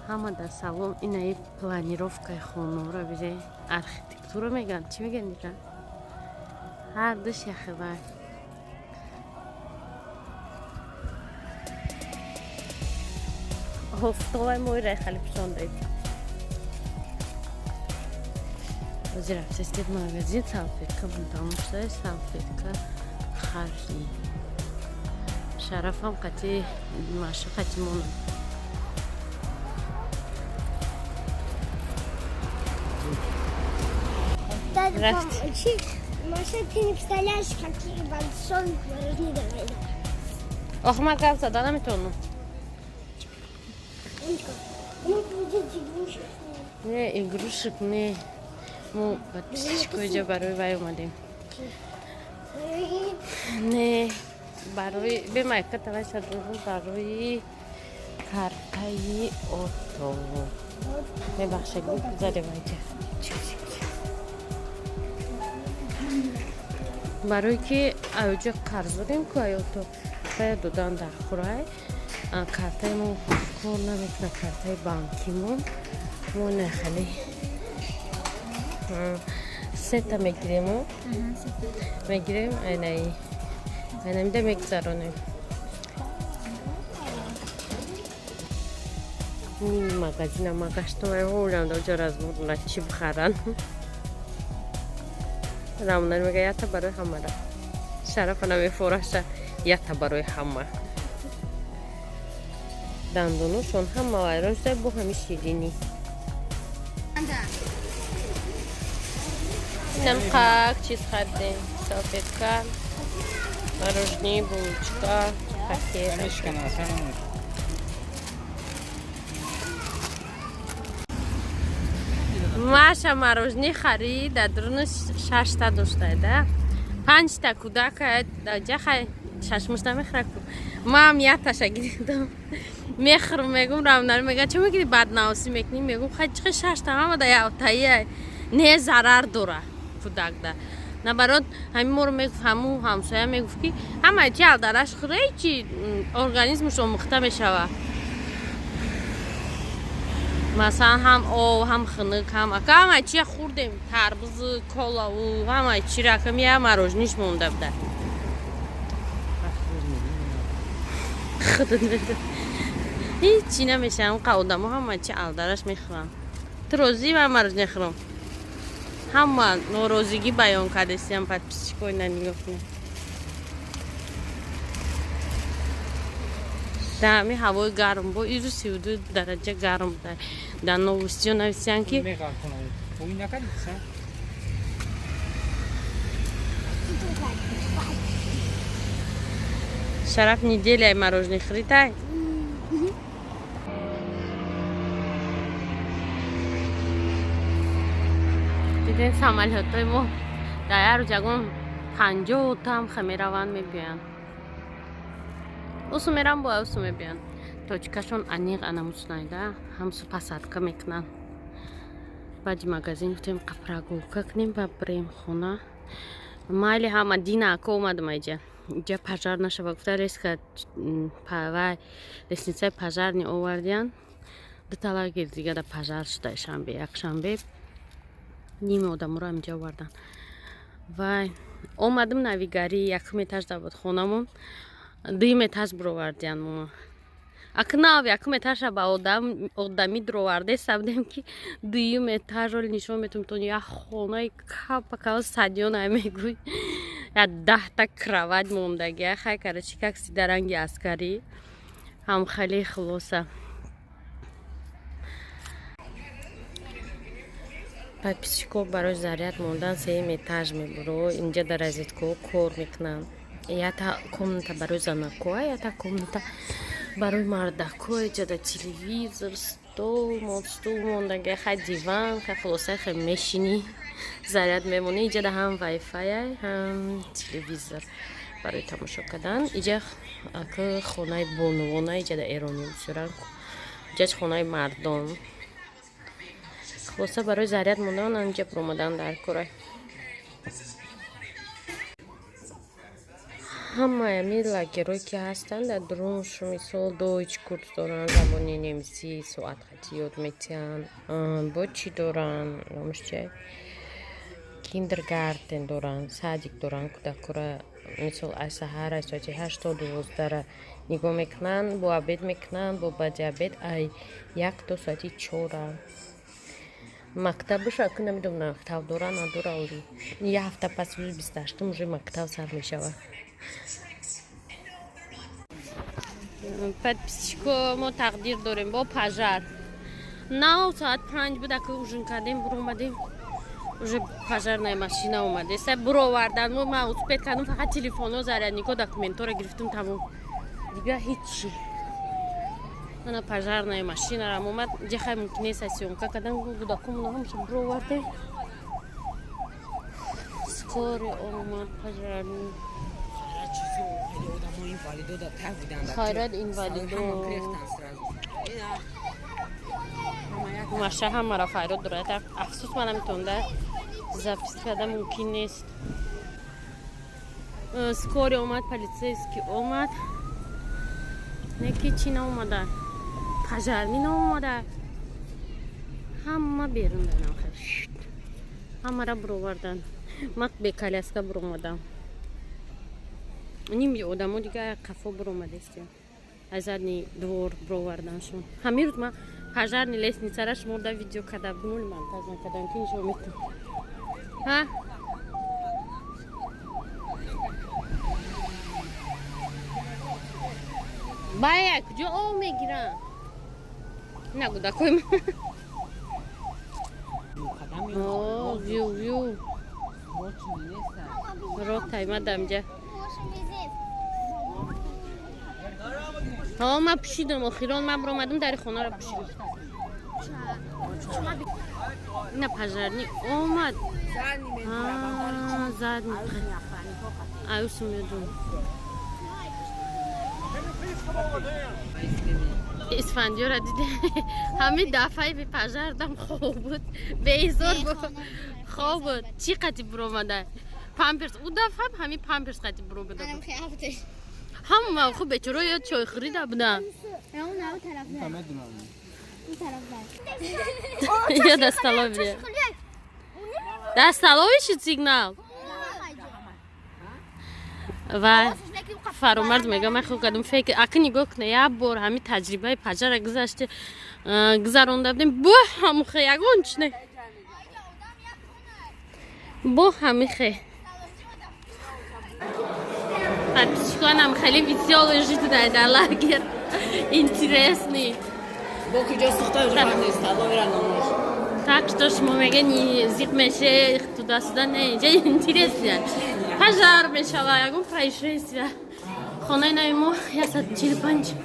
Ҳама дар салом. Инаи планировкаи хонаро биде, архитектура мегӯянд, чӣ мегӯянд ира? Ҳар душ яхелай. Офтобай моира хали пушондаид. Ҳозир рафтестед магазин, салфетка бутамон шуда, салфетка харид. Шарафам қати Маша қати монам. Маша, ты не представляешь, какие большой мороженое давай. Ох, ма гап зада наметавонам. Не, игрушек не. Мо подписчикои ҷо барои вай омадем. Не, барои бемайка тавай садоду барои картаи ото. Мебахшед, гузаре вайҷа. Барои ки аёҷа қарз дорем ку аёто бая додан дар хурай, картаи мо кор намекунад, картаи банкимон. Мо нахали сета мегирему, мегирем, айнаи айнамида мегузаронем. Мини магазина ма гаштам, ай даоҷа разбор чӣ бихаранд. Рамонар мега ята барои ҳамара. Шарафа намефораша, ята барои ҳама. Дандоношон ҳама вайрон шуда, бо ҳами ширинӣ. Инам как чиз харидем: салфетка, мороженое, булочка, пакет. Маша мороженое харид, дар дуруни шашта доштайда. Панҷта кӯдака ҷахай шашмуш намехӯрад ку. Мам яташа гирифтам. Мехӯрм, мегум, равнар мега чӣ мегири, баднаосӣ мекунӣ? Мегум, хай чихе шашта ҳама да явтаи не зарар дора кӯдакда. Наоборот, ҳамин моро мегуфт, ҳаму ҳамсоя мегуфт, ки ҳамаи чи алдараш хӯра, чи организмш омӯхта мешава. Масалан, ҳам об, ҳам хунук, ҳам ака ҳамаи чия хӯрдем, тарбузу, колаву, ҳамаи чира, акам я морожениш монда буда. Ҳичи намешавам, қа одамо ҳамаи чи алдараш мехӯранд. Ту розӣ ва мороженое хӯрам? Ҳама норозигӣ баён кардесиям, подписчикои на нигоҳ кунед. Дар ҳамин ҳавои гарм, бо иру 32 дараҷа гарм буда. Дар новостиҳо нависиянд ки Шараф неделяй мороженое хӯридай. Диден, самолётҳои мо дар як рӯз ягон 50 таам мераванд, мебиёянд. Усу мерам, бо усу мебиёянд. Точкашон аниқ анамуснайда, ҳамсу посадка мекунанд. Баъди магазин гуфтем, қа прогулка кунем, ба бирем хона. Майли, ҳама дина ака омадам айҷа. Иҷа пожар нашава гуфта, резко вай лестницаи пожарный овардиян. Дута лагер дига да пожар шуда шанбе, якшанбе ними одаморо ҳаминҷа овардан. Вай омадам навигарӣ, якум этаж да буд хонамон, дуюм этаж бировардиян мо. Ака нав якум этажа ба одамӣ дуровардеста будем, ки дуюм этажро нишон метавонем, то як хонаи капака стадион ай мегӯй. Як 10та кровать мондагия, хай короче, как всегда ранги аскарӣ. Ҳам хеле хулоса. Подписчикҳо барои заряд мондан сеюм этаж мебуро. Инҷа дар розеткаҳо кор мекунанд. Ята комната барои занакҳо, ята комната барои мардакҳо. Иҷа да телевизор, стол, стул мондага, хай диван, хай хулоса, хай мешинӣ, заряд мемонӣ. Иҷа да ҳам вайфай, ҳам телевизор барои тамошо кардан. Иҷа ака хонаи бонувона, иҷа да эрониё бисёранд. Иҷа хонаи мардон. Хулоса, барои заряд мондан анҷа биромадан дар кора. Ҳамаи ами лагерое, ки ҳастанд, дар дурунш, мисол, Deutsch курс доранд, забони немисӣ соатхатӣ ёд метиҳанд, бо чӣ доранд, номаш чи, Kindergarten доранд, садик доранд. Кӯдакҳоро, мисол, аз саҳар, аз соати 8 то 12-ра нигоҳ мекунанд, бо обед мекунанд, бо баъди обед ай 1 то соати 4-а. Мактабаш аку намедонам, мактаб дора, надора. Оли як ҳафта пас, рӯзи 28-ум, уже мактаб сар мешавад. Подписчико, мо тақдир дорем бо пожар. Нав соат 5 буд, ака, ужин кардем, буромадем, уже пожарная машина омаде, са буровардан. Мо ман успеть кардам фақат телефонҳо, зарядникҳо, документҳоро гирифтум, тамом, дига ҳичи. Ана пожарная машинарам омад. Ҷахай мумкин нест съёмка кардан. Кӯдакомона ҳамаша буровардем. Скорый омад, пожарный. Хайрат, инвалидо маша ҳамаро файрод дорад. Афсӯс, ман наметавонда запись карда, мумкин нест. Скорый омад, полицейский омад, неки чӣ наомада, пожарный наомада. Ҳама берун данам, ҳамара буровардан. Ман бе коляска буромадам. Ними одамо дига қафо буромадестем, аз задний двор буроварданшон. Ҳамин рӯз ман пожарный лестницара шуморда видео карда будем, монтаж накардам, ки нишон метам. Ҳа, бая куҷо об мегирам? На, кӯдакои вю вю ротайма дамҷа. Ҳо, ман пӯшидам. Охирон ман биромадам, дари хонаро пӯшидам. Ина пожарный омад, задний аюсум медум. Исфандиёра диде? Ҳамин дафъаи бепожардам хоб буд, беизор хоб буд. Чӣ қати биромада? Памперс. Ӯ дафъа ҳамин памперс қати биромада буд. Ҳама хуб, бечоро ё чойхӯрида буданд, ё дар столовая. Дар столовая шуд сигнал. Ва Фаромарз мега, ман хуб кардам фекр. Ака, нигоҳ куна, як бор ҳамин таҷрибаи пожара гузаште, гузаронда будем, бо ҳамухе ягон чи не, бо ҳамихе. Подписчиконам, хеле весёлый жизнь дар лагер, интересный. Бо куҷо сухта, столовая номош. Так что шумо мегӯед, зиқ меше, туда-сюда, не, инҷа интересно, пожар мешава, ягон происшествие. Хонаи нави мо 145.